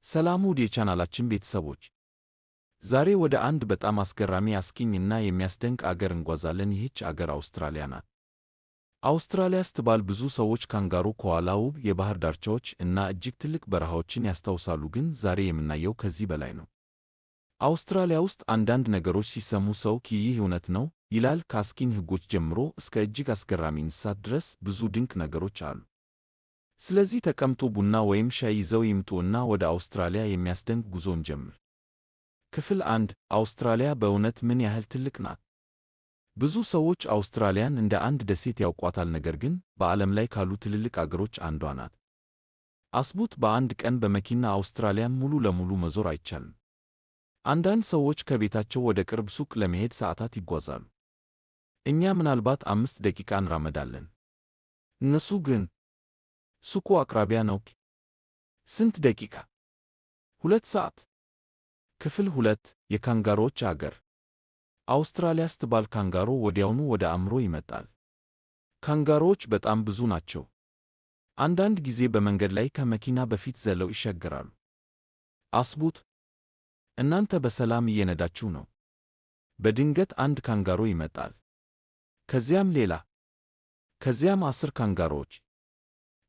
ሰላም ውድ የቻናላችን ቤተሰቦች፣ ዛሬ ወደ አንድ በጣም አስገራሚ፣ አስቂኝ እና የሚያስደንቅ አገር እንጓዛለን። ይህች አገር አውስትራሊያ ናት። አውስትራሊያ ስትባል ብዙ ሰዎች ካንጋሮ፣ ኮአላ፣ ውብ የባህር ዳርቻዎች እና እጅግ ትልቅ በረሃዎችን ያስታውሳሉ። ግን ዛሬ የምናየው ከዚህ በላይ ነው። አውስትራሊያ ውስጥ አንዳንድ ነገሮች ሲሰሙ ሰው ይህ እውነት ነው ይላል። ከአስቂኝ ሕጎች ጀምሮ እስከ እጅግ አስገራሚ እንስሳት ድረስ ብዙ ድንቅ ነገሮች አሉ። ስለዚህ ተቀምጦ ቡና ወይም ሻይ ይዘው ይምጡ እና ወደ አውስትራሊያ የሚያስደንቅ ጉዞ እንጀምር። ክፍል 1፦ አውስትራሊያ በእውነት ምን ያህል ትልቅ ናት? ብዙ ሰዎች አውስትራሊያን እንደ አንድ ደሴት ያውቋታል፣ ነገር ግን በዓለም ላይ ካሉ ትልልቅ አገሮች አንዷ ናት። አስቡት፣ በአንድ ቀን በመኪና አውስትራሊያን ሙሉ ለሙሉ መዞር አይቻልም። አንዳንድ ሰዎች ከቤታቸው ወደ ቅርብ ሱቅ ለመሄድ ሰዓታት ይጓዛሉ። እኛ ምናልባት 5 ደቂቃ እንራመዳለን። እነሱ ግን ሱቁ አቅራቢያ ነው። ስንት ደቂቃ? 2 ሰዓት። ክፍል 2፦ የካንጋሮዎች አገር። አውስትራሊያ ስትባል ካንጋሮ ወዲያውኑ ወደ አእምሮ ይመጣል። ካንጋሮዎች በጣም ብዙ ናቸው። አንዳንድ ጊዜ በመንገድ ላይ ከመኪና በፊት ዘለው ይሻገራሉ። አስቡት፣ እናንተ በሰላም እየነዳችሁ ነው። በድንገት አንድ ካንጋሮ ይመጣል። ከዚያም ሌላ፣ ከዚያም 10 ካንጋሮዎች።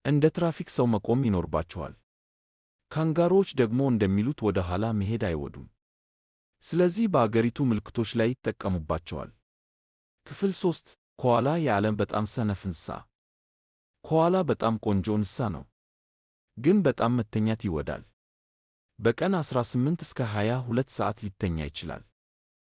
እንደ ትራፊክ ሰው መቆም ይኖርባችኋል። ካንጋሮዎች ደግሞ እንደሚሉት ወደ ኋላ መሄድ አይወዱም። ስለዚህ በአገሪቱ ምልክቶች ላይ ይጠቀሙባቸዋል። ክፍል 3፦ ኮአላ፣ የዓለም በጣም ሰነፍ እንስሳ። ኮአላ በጣም ቆንጆ እንስሳ ነው፣ ግን በጣም መተኛት ይወዳል። በቀን 18 እስከ 22 ሰዓት ሊተኛ ይችላል።